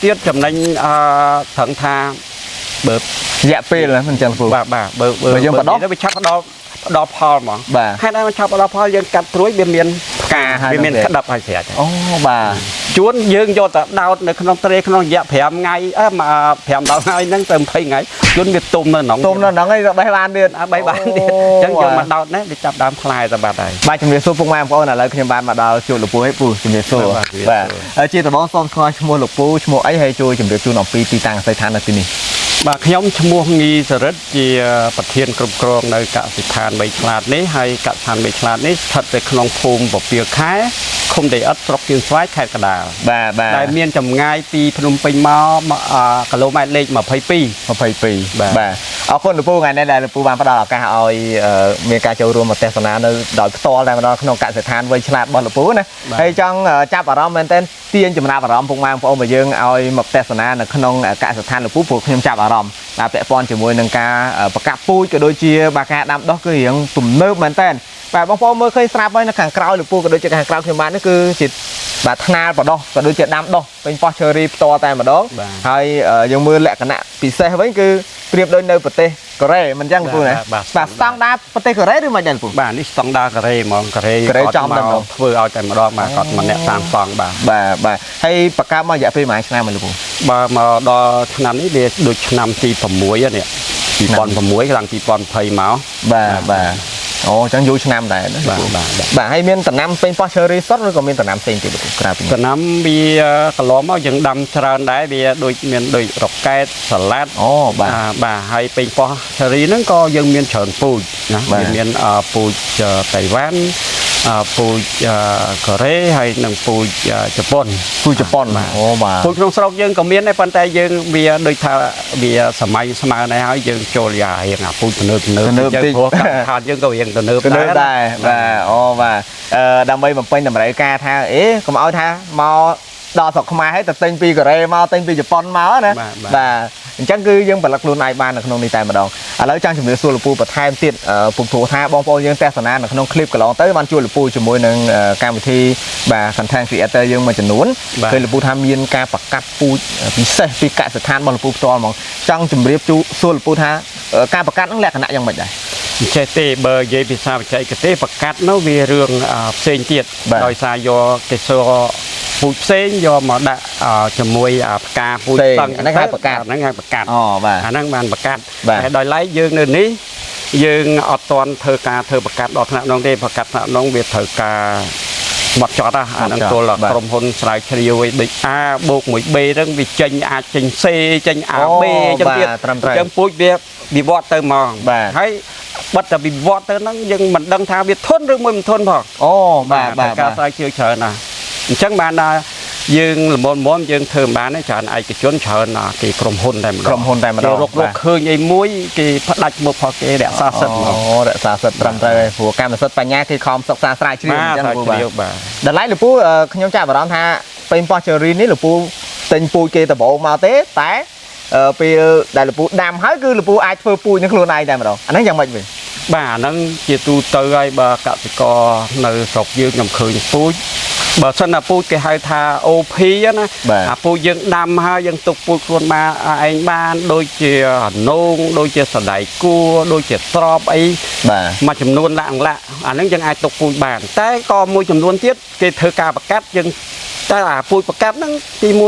ទៀតចំណេញអឺត្រឹងថាបើ រយៈពេលណាមិនចឹងពូ បាទបាទបើបើ បើយើងបដោះ ទៅវាឆាប់ផ្ដល់ផ្ដល់ផលហ្មង បាទ ហេតុអីมันឆាប់ផ្ដល់ផលយើងកាត់ត្រួយវាមាន ផ្កាហើយ វាមាន ហ្នឹង ក្តាប់ហើយស្រេច អូបាទ ជួនយើងយកទៅដោតនៅក្នុងត្រេក្នុងរយៈ5ថ្ងៃអឺ5ដល់ថ្ងៃហ្នឹងទៅ20ថ្ងៃជួនវាទុំនៅក្នុង ទុំនៅហ្នឹងឯងក៏បេះបានទៀត អើបីបានទៀតអញ្ចឹងយកមកដោតនេះវាចាប់ដើមផ្លែទៅបាត់ហើយ បាទជំរាបសួរពុកម៉ែបងប្អូនឥឡូវខ្ញុំបានមកដល់ជួបលោកពូហើយពូជំរាបសួរ បាទជំរាបសួរ បាទហើយជាដំបូងសូមស្គាល់ឈ្មោះលោកពូឈ្មោះអីហើយជួយជំរាបជូនអំពីទីតាំងអាសយដ្ឋាននៅទីនេះ បាទខ្ញុំឈ្មោះងីសរិទ្ធជាប្រធានគ្រប់គ្រងនៅកសិដ្ឋានបីឆ្លាតនេះហើយកសិដ្ឋានបីឆ្លាតនេះស្ថិតនៅក្នុងភូមិពពាខែឃុំដីឥដ្ឋស្រុកជើងស្វាយខេត្តកណ្ដាល បាទបាទ ដែលមានចម្ងាយពីភ្នំពេញមកមកអឺគីឡូម៉ែត្រលេខ22 22 បាទ បាទអរគុណលោកពូថ្ងៃនេះដែលលោកពូបានផ្ដល់ឱកាសឲ្យមានការចូលរួមមកទស្សនានៅដោយផ្ទាល់តែម្ដងក្នុងកសិដ្ឋានវៃឆ្លាតរបស់លោកពូណាហើយចង់ចាប់អារម្មណ៍មែនទែនទាញចំណាប់អារម្មណ៍ពុកម៉ែបងប្អូនរបស់យើងឲ្យមកទស្សនានៅក្នុងកសិដ្ឋានលោកពូព្រោះខ្ញុំចាប់អារម្មណ៍បាទពាក់ព័ន្ធជាមួយនឹងការប្រកាសពូជក៏ដូចជាបាទការដាំដុះគឺរៀងទំនើបមែនទែនបាទបងប្អូនមើលឃើញស្រាប់ហើយនៅខាងក្រោយលោកពូក៏ដូចជាខាងក្រោយខ្ញុំបាននេះគឺជាបាទថ្នាលបដោះក៏ដូចជាដាំដុះពេញប៉ោះឈើរីផ្ទាល់តែម្ដង បាទ ហើយយើងមើលលក្ខណៈពិសេសវិញគឺប្រៀបដូចនៅប្រទេសកូរ៉េមិនចឹងលោកពូណា បាទ បាទស្តង់ដារប្រទេសកូរ៉េឬមិនដែរលោកពូ បាទនេះស្តង់ដារកូរ៉េហ្មងកូរ៉េ កូរ៉េ គាត់ ចំតែម្ដង មកធ្វើឲ្យតែម្ដងបាទគាត់ម្នាក់សាងសង់បាទ បាទបាទហើយបង្កើតមករយៈពេលប្រហែលឆ្នាំហើយលោកពូ បើមកដល់ឆ្នាំនេះវាដូចឆ្នាំទី6ហើយនេះ2006ឡើង2020មក បាទបាទអូអញ្ចឹងយូរឆ្នាំដែរណា បាទ លោកពូ បាទបាទ បាទហើយមានដំណាំពេញប៉ោះ cherry សុទ្ធឬក៏មានដំណាំផ្សេងទៀតលោកពូក្រៅពីនេះ ដំណាំវាកន្លងមកយើងដាំច្រើនដែរវាដូចមានដូចរកែតសាឡាត់ អូបាទ អាបាទហើយពេញប៉ោះឆារីហ្នឹងក៏យើងមានច្រើនពូជណា បាទ វាមានពូជតៃវ៉ាន់ពូជកូរ៉េហើយនិងពូជជប៉ុន ពូជប៉ុនអូបាទ ពូជក្នុងស្រុកយើងក៏មានដែរប៉ុន្តែយើងវាដូចថាវាសម័យស្មើដែរហើយយើងចូលយ៉ារៀងអាពូជទំនើបទំនើបចឹងព្រោះកសិដ្ឋានយើងក៏រៀងទំនើប ទៅលើ ដែរណា ដែរបាទអូបាទដើម្បីបំពេញតម្រូវការថាអេកុំឲ្យថាមកដល់ស្រុកខ្មែរហើយទៅទិញពីកូរ៉េមកទិញពីជប៉ុនមកណា បាទបាទ បាទអញ្ចឹងគឺយើងផលិតខ្លួនឯងបាននៅក្នុងនេះតែម្ដងឥឡូវចង់ជំរាបសួរលោកពូបន្ថែមទៀតពុកព្រោះថាបងប្អូនយើងទស្សនានៅក្នុងคลิปកន្លងទៅបានជួបលោកពូជាមួយនឹងកម្មវិធីបាទ content creator យើងមួយចំនួន បាទ ឃើញលោកពូថាមានការប្រកាសពូជពិសេសពីកសិដ្ឋានរបស់លោកពូផ្ទាល់ហ្មងចង់ជំរាបជូសួរលោកពូថាការប្រកាសហ្នឹងលក្ខណៈយ៉ាងម៉េចដែរ មិនចេះទេបើនិយាយភាសាបច្ចេកទេសប្រកាសនោះវារឿងផ្សេងទៀត បាទ ដោយសារយកកេសរពូជផ្សេងយកមកដាក់ជាមួយអាផ្កាពូជ ផ្សេង តឹង អាហ្នឹងហៅប្រកាស អាហ្នឹងហៅប្រកាស អូបាទ អាហ្នឹងបានប្រកាស បាទ តែដោយឡែកយើងនៅនេះយើងអត់ទាន់ធ្វើការធ្វើប្រកាសដល់ថ្នាក់នោះទេប្រកាសថ្នាក់នោះវាត្រូវការបាត់ចត់ណាអាហ្នឹងទល់ដល់ក្រុមហ៊ុនស្រាវជ្រាវឯដូច A បូកមួយ B ហ្នឹងវាចេញអាចចេញ C ចេញ A B អញ្ចឹងទៀត បាទត្រឹមត្រូវ អញ្ចឹងពូជវាវិវត្តទៅហ្មង បាទ ហើយបិទតែវិវត្តទៅហ្នឹងយើងមិនដឹងថាវាធន់ឬមួយមិនធន់ផង អូបាទបាទ ការ បាទ ស្រាវជ្រាវច្រើនណាស់អញ្ចឹងបានថាយើងល្មមៗយើងធ្វើមិនបានទេច្រើនឯកជនច្រើនណាគេក្រុមហ៊ុនតែម្ដង ក្រុមហ៊ុនតែម្ដង គេរក បាទ រកឃើញអីមួយគេផ្ដាច់មុខរបស់គេរក្សាសិទ្ធិហ្មង អូរក្សាសិទ្ធិត្រឹមត្រូវហើយព្រោះកម្មសិទ្ធិបញ្ញាគេខំសិក្សាស្រាវជ្រាវ បាទ អញ្ចឹង ស្រាវ លោកពូបាទ ជ្រាវបាទ តម្លៃលោកពូខ្ញុំចាប់អារម្មណ៍ថាពេញប៉ោះជេរីនេះលោកពូទិញពូជគេដំបូងមកទេតែពេលដែលលោកពូដាំហើយគឺលោកពូអាចធ្វើពូជនឹងខ្លួនឯងតែម្ដងអាហ្នឹងយ៉ាងម៉េចវិញ បាទអាហ្នឹងជាទូទៅហើយបើកសិករនៅស្រុកយើងខ្ញុំឃើញពូជបើសិនណាពូជគេហៅថា OP ណា បាទ អាពូជយើងដាំហើយយើងទុកពូជខ្លួនបានឯងបានដូចជាអនោងដូចជាសណ្តែកគួរដូចជាត្រប់អី បាទ មួយចំនួនលាក់លាក់អាហ្នឹងយើងអាចទុកពូជបាន តែក៏មួយចំនួនទៀតគេធ្វើការប្រកាសយើងតែអាពូជប្រកាសហ្នឹងទី1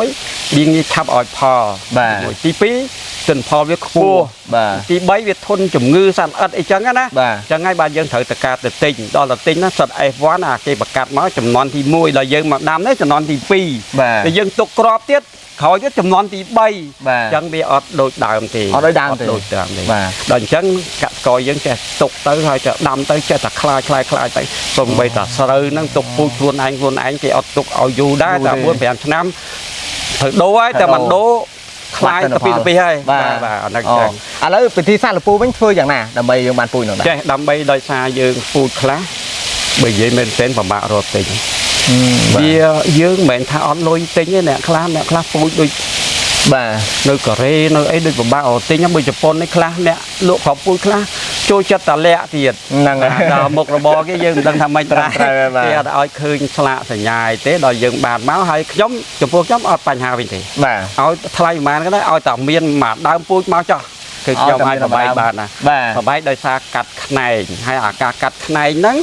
វាងាយឆាប់ឲ្យផល បាទ ទី1ទី2ទិន្នផលវាខ្ពស់ បាទ ទី3វាធន់ជំងឺសត្វល្អិតអីចឹងណា បាទ ចឹងហើយបាទយើងត្រូវតែការទៅទិញដល់ទៅទិញណាសត្វ F1 អាគេប្រកាសមកចំនួនទី1ដល់យើងមកដាំនេះចំនួនទី2 បាទ តែយើងទុកក្របទៀតក្រោយទៀតចំនួនទី3 បាទ ចឹងវាអត់ដូចដើមទេ អត់ដូចដើមទេ អត់ដូចដើមទេ បាទ ដល់អញ្ចឹងកសិករយើងចេះទុកទៅហើយចេះដាំទៅចេះតែខ្លាយខ្លាយខ្លាយទៅសូម្បីតែស្រូវហ្នឹងទុកពូជខ្លួនឯងខ្លួនឯងគេអត់ទុកឲ្យយូរដែរតែ4 5ឆ្នាំត្រូវដូរហើយតែមិនដូរខ្លាយទៅពីទៅពីហើយ បាទ បាទអាហ្នឹង អូ ចឹង ឥឡូវពិធីសាស្ត្រលោកពូវិញធ្វើយ៉ាងណាដើម្បីយើងបានពូជនោះដែរ ចេះដើម្បីដោយសារយើងពូជខ្លះបើនិយាយមែនទែនពិបាករកទិញ បាទ វាយើងមិនមែនថាអត់លុយទិញទេអ្នកខ្លះអ្នកខ្លះពូជដូច បាទ នៅកូរ៉េនៅអីដូចពិបាករកទិញហ្នឹងបើជប៉ុននេះខ្លះអ្នកលក់គ្រាប់ពូជខ្លះ ចូលចិត្តតលាក់ទៀត ហ្នឹងហើយ ដល់មុខរបរគេយើងមិនដឹងថាម៉េច ត្រឹមត្រូវហើយបាទ គេអត់ឲ្យឃើញស្លាកសញ្ញាអីទេដល់យើងបានមកហើយខ្ញុំចំពោះខ្ញុំអត់បញ្ហាវិញទេ បាទ ឲ្យថ្លៃប្រហែលក៏ដែរឲ្យតែមានមួយដើមពូជមកចោះគឺខ្ញុំអាចប្របែកបានណា បាទ ប្របែកដោយសារកាត់ខ្នែងហើយអាការកាត់ខ្នែងហ្នឹង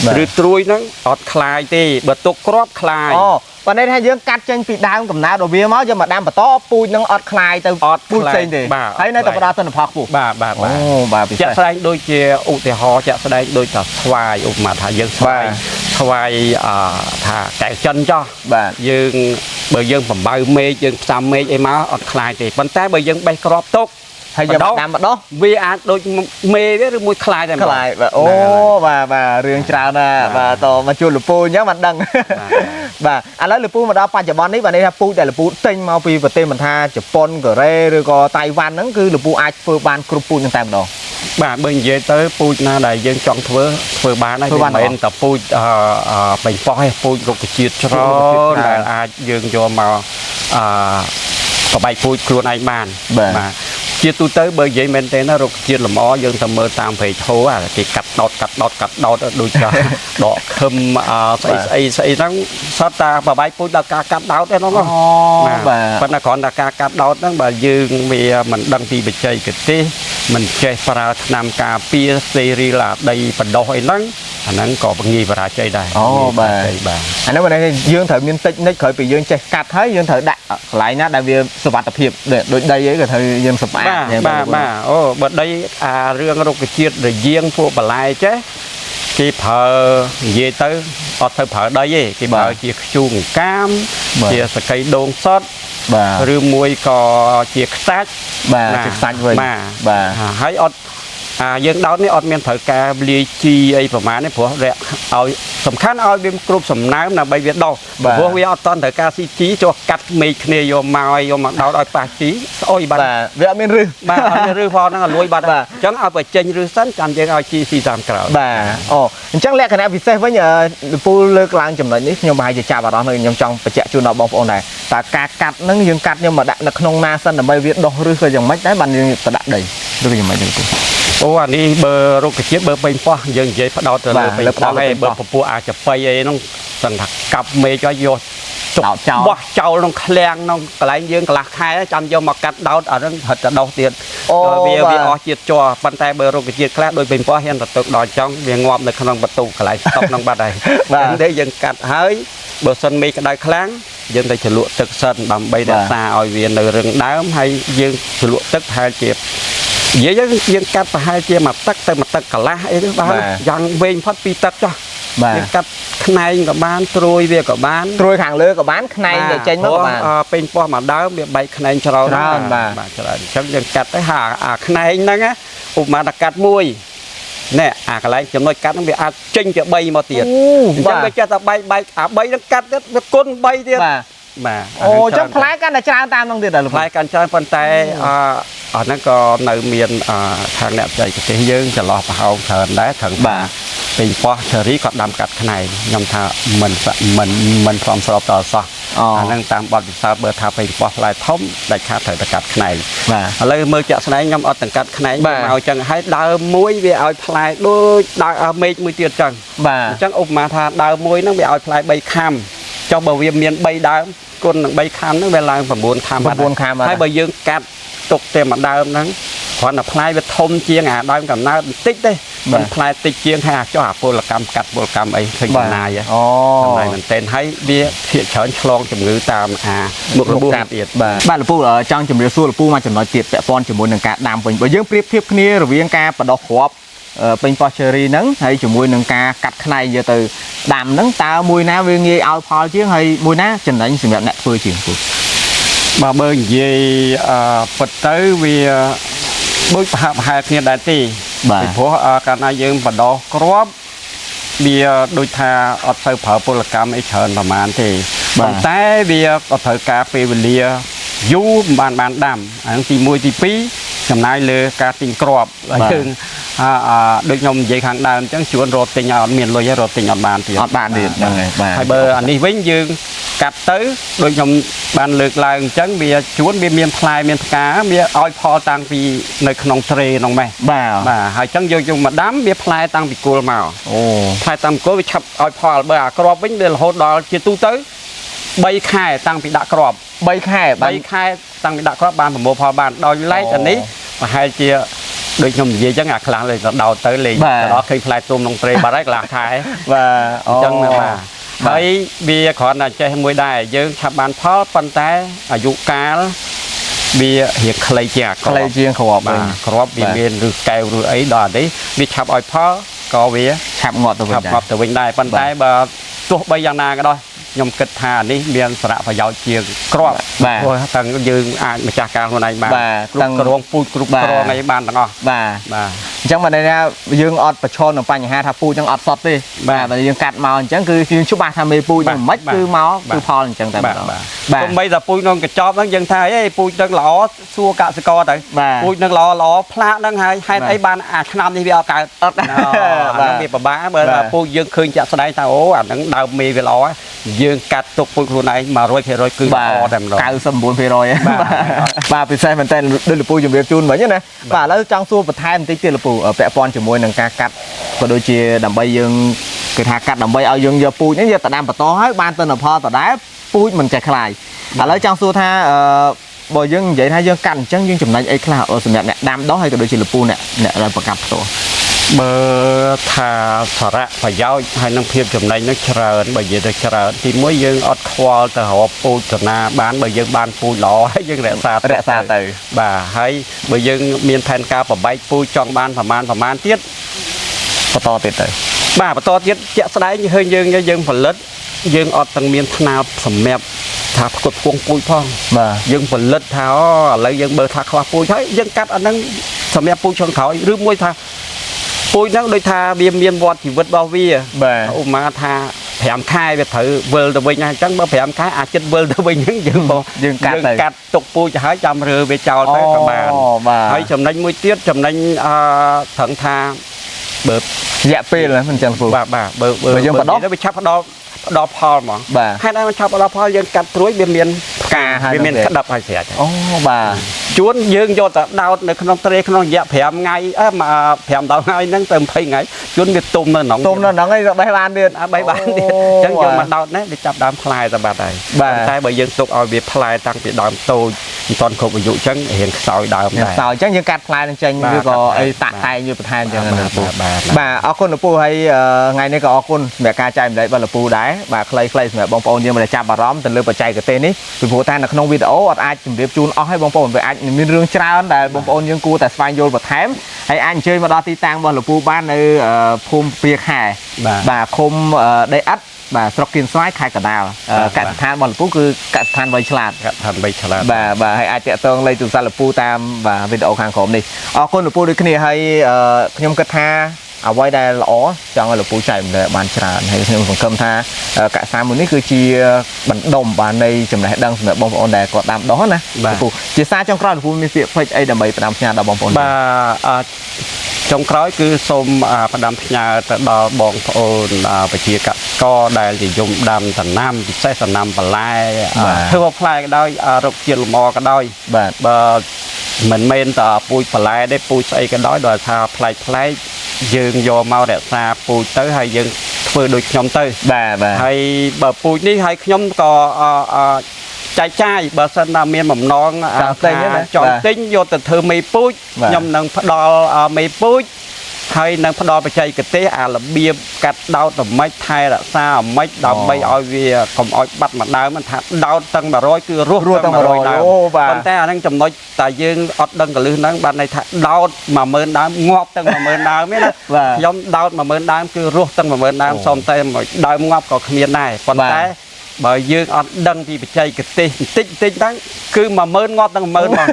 បាទ ឬត្រួយហ្នឹងអត់ខ្លាយទេបើទុកគ្រាប់ខ្លាយ អូប៉ុន្តែថាយើងកាត់ចេញពីដើមកំណើតរបស់វាមកយកមកដាំបន្តពូជហ្នឹងអត់ខ្លាយទៅ អត់ ពូជផ្សេងទេ បាទ ហើយនៅតែផ្ដល់ទិន្នផលខ្ពស់ បាទបាទ អូ បាទ បាទពិសេស ជាក់ស្ដែងដូចជាឧទាហរណ៍ជាក់ស្ដែងដូចថាស្វាយឧបមាថាយើងស្វាយ បាទ ស្វាយអឺថាកែវចិនចោះ បាទ យើងបើយើងបំបៅមេឃយើងផ្សំមេឃអីមកអត់ខ្លាចទេប៉ុន្តែបើយើងបេះគ្រាប់ទុក ហើយយកមកដាំម្ដង វាអាចដូចមេវាឬមួយខ្លាយតែម្ដង ខ្លាយបាទអូបាទបាទរឿងច្រើនណាស់ បាទ បាទតមកជួបលពូអញ្ចឹងបានដឹង បាទ បាទឥឡូវលពូមកដល់បច្ចុប្បន្ននេះបាទនេះថាពូជដែលលពូទិញមកពីប្រទេសមិនថាជប៉ុនកូរ៉េឬក៏តៃវ៉ាន់ហ្នឹងគឺលពូអាចធ្វើបានគ្រប់ពូជហ្នឹងតែម្ដង បាទបើនិយាយទៅពូជណាដែលយើងចង់ធ្វើធ្វើបានហើយ ធ្វើបាន មិនមែនតែពូជអឺអឺបាញ់ប៉ោះទេពូជរុក្ខជាតិច្រើ រុក្ខជាតិច្រើន នដែលអាចយើងយកមកអឺបបែកពូជខ្លួនឯងបាន បាទ ជាទូទៅបើនិយាយមែនទេណារុក្ខជាតិលម្អយើងទៅមើលតាមព្រៃឈើអាគេកាត់ដោតកាត់ដោតកាត់ដោតដូចចា ដកខឹមអឺស្អីស្អីស្អីហ្នឹងសត្វតាបបែកពូជដល់ការកាត់ដោតឯនោះ អូបាទ ប៉ុន្តែគ្រាន់តែការកាត់ដោតហ្នឹងបើយើងវាមិនដឹងពីបច្ចេកទេសមិនចេះប្រើថ្នាំការពារសេរីឡាដីបណ្ដោះអីហ្នឹងអាហ្នឹងក៏ងាយបរាជ័យដែរ អូ ងាយ បាទ បរាជ័យបាទ អានោះបើន័យថាយើងត្រូវមានតិចនិចក្រោយពីយើងចេះកាត់ហើយយើងត្រូវដាក់កន្លែងណាដែលវាសុវត្ថិភាពដូចដីអីក៏ត្រូវយើងសម្អាត បាទ អញ្ចឹង បាទបាទអូបើដីអារឿងរុក្ខជាតិរយាងពួកបន្លែចេះគេប្រើនិយាយទៅអត់ទៅប្រើដីទេគេប្រើជាខ្ជូងកាម បាទ ជាសកីដូងសុត បាទ ឬមួយក៏ជាខ្សាច់ បាទជាខ្សាច់វិញ បាទ បាទ ហើយអត់អាយើងដោតនេះអត់មានត្រូវការលាយជីអីប្រហែលទេព្រោះរយៈឲ្យសំខាន់ឲ្យវាគ្រប់សំណើមដើម្បីវាដោះ បាទ ព្រោះវាអត់តន់ត្រូវការស៊ីជីចុះកាត់មេឃគ្នាយកមកឲ្យយកមកដោតឲ្យប៉ះជីស្អុយបាត់ បាទវាអត់មានរឹស បាទអត់មានឬផងហ្នឹងឲ្យលួយបាត់ បាទ អញ្ចឹងឲ្យបញ្ចេញឬសិនចាំយើងឲ្យជីស៊ីតាមក្រោយ បាទអូអញ្ចឹងលក្ខណៈពិសេសវិញលពូលើកឡើងចំណុចនេះខ្ញុំប្រហែលជាចាប់អារម្មណ៍ហើយខ្ញុំចង់បញ្ជាក់ជូនដល់បងប្អូនដែរតើការកាត់ហ្នឹងយើងកាត់ខ្ញុំមកដាក់នៅក្នុងណាសិនដើម្បីវាដុះឬក៏យ៉ាងម៉េចដែរបានយើងទៅដាក់ដីឬក៏យ៉ាងម៉េចទេលពូ អូអានេះបើរុក្ខជាតិបើពេញប៉ោះយើងនិយាយផ្ដោតទៅលើ បាទ ពេញប៉ោះ លើផ្ដោតលើ ឯង ពេញប៉ោះ បើពពួកអាចប៉ីអីហ្នឹងសឹងថាកាប់មេឃឲ្យយកទុក ដោតចោល បោះចោលក្នុងឃ្លាំងក្នុងកន្លែងយើងកន្លះខែចាំយកមកកាត់ដោតអាហ្នឹងរត់ទៅដោះទៀត អូ ដល់វា បាទ វាអស់ជាតិជ័រប៉ុន្តែបើរុក្ខជាតិខ្លះដូចពេញប៉ោះហ៊ានទៅទុកដល់ចង់វាងាប់នៅក្នុងបន្ទូកន្លែងស្តុកក្នុងបាត់ហើយ បាទ អញ្ចឹងទេយើងកាត់ហើយបើសិនមេឃក្តៅខ្លាំងយើងទៅជ្រលក់ទឹកសិនដើម្បីរក្សាឲ្យវានៅរឹងដើមហើយយើងជ្រលក់ទឹកប្រហែលជានិយាយយើងយើងកាត់ប្រហែលជាមួយទឹកទៅមួយទឹកកន្លះអីទៅបាន បាទ យ៉ាងវែងផុតពីរទឹកចុះ បាទ យើងកាត់ខ្នែងក៏បានត្រួយវាក៏បាន ត្រួយខាងលើក៏បានខ្នែងដែលចេញមកក៏បាន ព្រោះពេញពោះមួយដើមវាបែកខ្នែងច្រើន ច្រើន ណា បាទ បាទច្រើនអញ្ចឹងយើងកាត់ទៅហាអាខ្នែងហ្នឹងណាឧបមាថាកាត់មួយណែអាកន្លែងចំណុចកាត់ហ្នឹងវាអាចចេញជា3មកទៀត អូ អញ្ចឹង បាទ វាចេះតែបែកបែកអា3ហ្នឹងកាត់ទៀតវាគុណ3ទៀត បាទ បាទ អូអញ្ចឹងផ្លែកាន់តែច្រើនតាមហ្នឹងទៀតដែរលោក ផ្លែកាន់ច្រើនប៉ុន្តែអអាហ្នឹងក៏នៅមានអខាងអ្នកបច្ចេកទេសយើងចន្លោះប្រហោងច្រើនដែរត្រឹង បាទ ពេញពោះឆេរីក៏ដាំកាត់ខ្នែងខ្ញុំថាមិនសមិនមិនសមស្របតសោះ អូ អាហ្នឹងតាមបទពិសោធន៍បើថាពេញពោះផ្លែធំដាច់ខាតត្រូវតែកាត់ខ្នែង បាទ ឥឡូវមើលជាក់ស្ដែងខ្ញុំអត់ទាំងកាត់ខ្នែង បាទ មកអញ្ចឹងហើយដើមមួយវាឲ្យផ្លែដូចដើមមេឃមួយទៀតអញ្ចឹង បាទ អញ្ចឹងឧបមាថាដើមមួយហ្នឹងវាឲ្យផ្លែ3ខាំចុះបើវាមាន3ដើមគុណនឹង3ខាំហ្នឹងវាឡើង9ខាំបាត់ 9ខាំបាត់ ហើយបើយើងកាត់ទុកតែមួយដើមហ្នឹងគ្រាន់តែផ្លែវាធំជាងអាដើមកំណើតបន្តិចទេ បាទ មិនផ្លែតិចជាងហើយអាចុះអាពលកម្មកាត់ពលកម្មអីឃើញចំណាយហ៎ អូ ចំណាយមែនទែនហើយវាភាកច្រើនឆ្លងជំងឺតាមអាមុខរបួសទៀត បាទបាទលពូចង់ជម្រាបសួរលពូមួយចំណុចទៀតពាក់ព័ន្ធជាមួយនឹងការដាំវិញបើយើងប្រៀបធៀបគ្នារវាងការបដោះគ្រាប់ពេញប៉ោះឆេរីហ្នឹងហើយជាមួយនឹងការកាត់ខ្នែងយកទៅដាំហ្នឹងតើមួយណាវាងាយឲ្យផលជាងហើយមួយណាចំណេញសម្រាប់អ្នកធ្វើជាងពូ បាទបើនិយាយអឺពិតទៅវាដូចប្រហាក់ប្រហែលគ្នាដែរទេ បាទ ពីព្រោះកាលណាយើងបដោះគ្រាប់វាដូចថាអត់សូវប្រើពលកម្មអីច្រើនប្រហែលទេ បាទ ប៉ុន្តែវាក៏ត្រូវការពេលវេលាយូរមិនបានបានដាំអាហ្នឹងទី1ទី2ចំណាយលើការទិញគ្រាប់ហើយយើងអឺអឺដូចខ្ញុំនិយាយខាងដើមអញ្ចឹងជួនរត់ទិញឲ្យអត់មានលុយហើយរត់ទិញអត់បានទៀត អត់បានទៀតហ្នឹងហើយបាទ ហើយបើអានេះវិញយើង កាត់ទៅដូចខ្ញុំបានលើកឡើងអញ្ចឹងវាជួនវាមានផ្លែមានផ្កាវាឲ្យផលតាំងពីនៅក្នុងត្រេក្នុងម៉េះ បាទ បាទហើយអញ្ចឹងយកយកមកដាំវាផ្លែតាំងពីគល់មក អូ ផ្លែតាំងពីគល់វាឆាប់ឲ្យផលបើអាក្របវិញវារហូតដល់ជាទូទៅ3ខែតាំងពីដាក់ក្រប 3ខែបាន 3ខែតាំងពីដាក់គ្រាប់បានប្រមូលផលបានដោយឡែក អូ អានេះប្រហែលជាដូចខ្ញុំនិយាយចឹងអាខ្លះលេងទៅដោតទៅលេង បាទ ទៅដល់ឃើញផ្លែទុំក្នុងព្រៃបាត់ហើយកន្លះខែ បាទ អញ្ចឹងណាបាទហើយវាគ្រាន់តែចេះមួយដែរយើងឆាប់បានផលប៉ុន្តែអាយុកាលវារៀងខ្លីជាងអាគ្ ខ្លី រាប់ ជាងគ្រាប់ បា វិញ ទគ្រាប់វា បាទ មានឬកែវឬអីដល់អានេះវាឆាប់ឲ្យផលក៏វា ឆាប់ងាត់ទៅវិញដែរ ឆាប់ងាប់ទៅវិញដែរប៉ុន្តែបើទោះបីយ៉ាងណាក៏ដោយខ្ញុំគិតថាអានេះមានសារៈប្រយោជន៍ជាងគ្រាប់ បាទ ព្រោះទាំងយើងអាចម្ចាស់ការខ្លួនឯងបាន បាទ គ្រប់ ទាំង គ្រងពូជគ្រប់ បាទ គ្រងអីបានទាំងអស់ បាទ បាទ អញ្ចឹងបានន័យថាយើងអត់ប្រឈមនឹងបញ្ហាថាពូជហ្នឹងអត់សតទេ បាទ បើយើងកាត់មកអញ្ចឹងគឺយើងច្បាស់ថាមេពូជហ្នឹងមិន បាទ គឺមក បាទ គឺផលអញ្ចឹងតែ បាទ ម្ដង បាទ បាទ ទោះបីតែពូជក្នុងកញ្ចប់ហ្នឹងយើងថាអេពូជហ្នឹងល្អសួរកសិករទៅ បាទ ពូជហ្នឹងល្អល្អផ្លាកហ្នឹងហើយហេតុ បាទ អីបានអាឆ្នាំនេះវាអត់កើត អត់ ណ៎អា បាទ ហ្នឹងវាពិបាកបើ បាទ ថាពូជយើងឃើញជាក់ស្ដែងថាអូអាហ្នឹងដើមមេវាល្អយើងកាត់ទុកពូជខ្លួនឯង100%គឺ បាទ ល្អតែម្ដង 99% បាទ បាទពិសេសមែនតើដូចលពូជំរាបជូនវិញណាបាទឥឡូវចង់សួរបន្ថែមបន្តិចទៀតលពូពាក់ព័ន្ធជាមួយនឹងការកាត់ក៏ដូចជាដើម្បីយើងគេថាកាត់ដើម្បីឲ្យយើងយកពូជនេះយកទៅដាំបន្តហើយបានទិន្នផលដដែលពូជមិនចេះខ្លាយឥឡូវចង់សួរថាអឺបើយើងនិយាយថាយើងកាត់អញ្ចឹងយើងចំណេញអីខ្លះសម្រាប់អ្នកដាំដុះហើយក៏ដូចជាលពូអ្នកអ្នកដែលប្រកាប់ផ្ទាល់ បើថាសារៈប្រយោជន៍ហើយនឹងភាពចំណេញនឹងច្រើនបើនិយាយទៅច្រើនទីមួយយើងអត់ខ្វល់ទៅរកពូជតាណាបានបើយើងបានពូជល្អហើយយើងរក្សាទុ រក្សាទៅ បាទហើយបើយើងមានផែនការប្របែកពូជចង់បានប្រមាណប្រមាណទៀត បន្តទៀតទៅ បាទបន្តទៀតជាក់ស្ដែងឃើញយើងយើងផលិតយើងអត់ទាំងមានថ្នាលសម្រាប់ថាផ្គត់ផ្គង់ពូជផង បាទ យើងផលិតថាអូឥឡូវយើងបើថាខ្វះពូជហើយយើងកាត់អាហ្នឹងសម្រាប់ពូជចុងក្រោយឬមួយថាពូជហ្នឹងដូចថាវាមានវដ្តជីវិតរបស់វា បាទ ឧបមាថា5ខែវាត្រូវវិលទៅវិញហើយអញ្ចឹងបើ5ខែអាចិត្តវិលទៅវិញហ្នឹងយើងមក យើងកាត់ទៅ យើងកាត់ទុកពូជហើយចាំរើវាចោលទៅក៏បាន អូបាទ ហើយចំណេញមួយទៀតចំណេញអឺត្រឹងថាបើ រយៈពេលណាមិនចឹងពូ បាទបាទបើ បើយើងបដោះ និយាយទៅវាឆាប់ផ្ដល់ផ្ដល់ផលហ្មង បាទ ហេតុអីมันឆាប់ផ្ដល់ផលយើងកាត់ត្រួយវាមាន ផ្កាហើយ វាមាន នោះ ក្តាប់ហើយស្រេច អូបាទ ជួនយើងយកទៅដោតនៅក្នុងត្រេក្នុងរយៈ5ថ្ងៃអឺ5ដល់ថ្ងៃហ្នឹងទៅ20ថ្ងៃជួនវាទុំនៅក្នុង ទុំនៅហ្នឹងឯងក៏បេះបានទៀត អើបីបានទៀតអញ្ចឹងយកមកដោតនេះវាចាប់ដើមផ្លែទៅបាត់ហើយ បាទ ប៉ុន្តែបើយើងទុកឲ្យវាផ្លែតាំងពីដើមតូចមិនទាន់គ្រប់អាយុអញ្ចឹងរៀងខ្សោយដើមដែរ ញ៉ាំសោយអញ្ចឹងយើងកាត់ផ្លែនឹងចេញ បាទ ឬក៏ កាត់ផ្លែ អីតាក់តែងវាបន្ថែមអញ្ចឹងណា បាទ លោកពូ បាទបាទ បាទអរគុណលោកពូហើយថ្ងៃនេះក៏អរគុណសម្រាប់ការចែកម្លែករបស់លោកពូដែរបាទខ្លីៗសម្រាប់បងប្អូនយើងដែលចាប់អារម្មណ៍ទៅលើបច្ចេកទេសនេះពីព្រោះថានៅក្នុងវីដេអូអត់អាចជម្រាបជូនអស់ឲ្យបងប្អូនវាអាចមានរឿងច្រើនដែលបងប្អូនយើងគួរតែស្វែងយល់បន្ថែមហើយអាចអញ្ជើញមកដល់ទីតាំងរបស់លោកពូបាននៅភូមិព្រាខែ បាទ បាទឃុំដីឥដ្ឋបាទស្រុកគៀនស្វាយខេត្តកណ្ដាល បាទ កសិដ្ឋានរបស់លោកពូគឺកសិដ្ឋានវៃឆ្លាត កាត់ឋានបីឆ្លាត បាទបាទហើយអាចតាក់ទងលេខទូរស័ព្ទលពូតាមបាទវីដេអូខាងក្រោមនេះអរគុណលពូដូចគ្នាហើយខ្ញុំគិតថាអ្វីដែលល្អចង់ឲ្យលពូចែកម្លែកបានច្រើនហើយខ្ញុំសង្ឃឹមថាកសិដ្ឋានមួយនេះគឺជាបណ្ដុំបាទនៃចំណេះដឹងសម្រាប់បងប្អូនដែលគាត់ដាំដុះណា បាទ លពូជាសារចុងក្រោយលពូមានពាក្យពេចន៍អីដើម្បីផ្ដាំផ្ញើដល់បងប្អូន បាទចុងក្រោយគឺសូមផ្ដាំផ្ញើទៅដល់បងប្អូនប្រជាកសិករដែលនិយមដាំដំណាំពិសេសដំណាំបន្លែធ្វើផ្លែក៏ដោយរុក្ខជាតិលម្អក៏ដោយ បាទ បើមិនមែនតែពូជបន្លែទេពូជស្អីក៏ដោយដោយថាប្លែកប្លែកយើងយកមករក្សាពូជទៅហើយយើងធ្វើដូចខ្ញុំទៅ បាទបាទ ហើយបើពូជនេះហើយខ្ញុំក៏អអចែកចាយបើសិនណាមានបំណង ចង់ទិញណា ចង់ទិញយកទៅធ្វើមេពូជ បាទ ខ្ញុំនឹងផ្ដល់មេពូជហើយនឹងផ្ដល់បច្ចេកទេសអារបៀបកាត់ដោតអាម៉េចថែរក្សាអាម៉េចដើម្បីឲ្យវាកុំឲ្យបាត់មួយដើមមិនថាដោតទាំង100គឺរស់ រស់ទាំង100 ដើម អូបាទ ប៉ុន្តែអាហ្នឹងចំណុចតែយើងអត់ដឹងកលឹះហ្នឹងបានន័យថាដោត10000ដើមងាប់ទាំង10000ដើមទេណា បាទ ខ្ញុំដោត10000ដើមគឺរស់ទាំង10000ដើម អូ សុំតែមួយដើមងាប់ក៏គ្មានដែរប៉ុន្តែ បាទ បើយើងអត់ដឹងពីបច្ចេកទេសបន្តិចបន្តិចហ្នឹងគឺ10000ងាប់ទាំង10000ហ្មង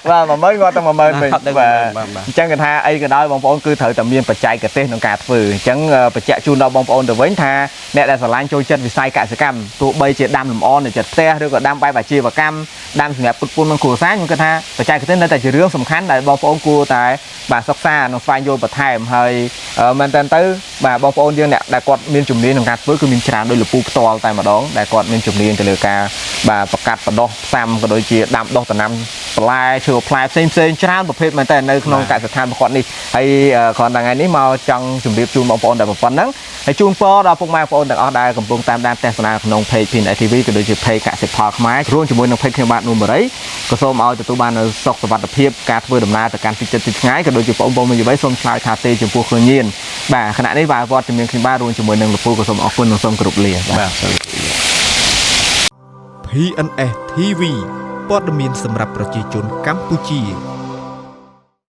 បាទ10000គាត់ទាំង10000វិញ បាទ បាទ បាទបាទ អញ្ចឹងគេថាអីក៏ដោយបងប្អូនគឺត្រូវតែមានបច្ចេកទេសក្នុងការធ្វើអញ្ចឹងបញ្ជាក់ជូនដល់បងប្អូនទៅវិញថាអ្នកដែលស្រឡាញ់ចូលចិត្តវិស័យកសិកម្មទោះបីជាដាំលម្អនៅចិត្តផ្ទះឬក៏ដាំបែបអាជីវកម្មដាំសម្រាប់ពុតពូនក្នុងគ្រួសារខ្ញុំគិតថាបច្ចេកទេសនៅតែជារឿងសំខាន់ដែលបងប្អូនគួរតែបាទសិក្សានិងស្វែងយល់បន្ថែមហើយមែនតើទៅបាទបងប្អូនយើងអ្នកដែលគាត់មានជំនាញក្នុងការធ្វើគឺមានច្រើនដោយលពូផ្ទាល់តែម្ដង ដែលគាត់មានជំនាញទៅលើការបាទប្រកាត់បដោះផ្សាំក៏ដូចជាដាំដុះដំណាំបន្លែឈើផ្លែផ្សេងផ្សេងៗច្រើនប្រភេទមែនតើនៅក្នុងកសិដ្ឋានរបស់គាត់នេះហើយគ្រាន់តែថ្ងៃនេះមកចង់ជម្រាបជូនបងប្អូនតែប៉ុណ្្នឹងហើយជូនពរដល់ពុកម៉ែបងប្អូនទាំងអស់ដែលកំពុងតាមដានទស្សនាក្នុង Page PNS TV ក៏ដូចជា Page កសិផលខ្មែររួមជាមួយនឹង Page ខ្ញុំបាទនួនបរិយក៏សូមឲ្យទទួលបាននូវសុខសុវត្ថិភាពការធ្វើដំណើរទៅកាន់ទីជិតទីឆ្ងាយក៏ដូចជាបងប្អូនមួយវ័យសូមឆ្លើយថាទេចំពោះគ្រឿងញៀនបាទខណៈនេះបាទវត្តជំនាញខ្ញុំបាទរួមជាមួយនឹងលោកពូក៏សូមអរគុណនិងសូមគោរពលាបាទ បាទសូម PNS TV ព័ត៌មានសម្រាប់ប្រជាជនកម្ពុជា។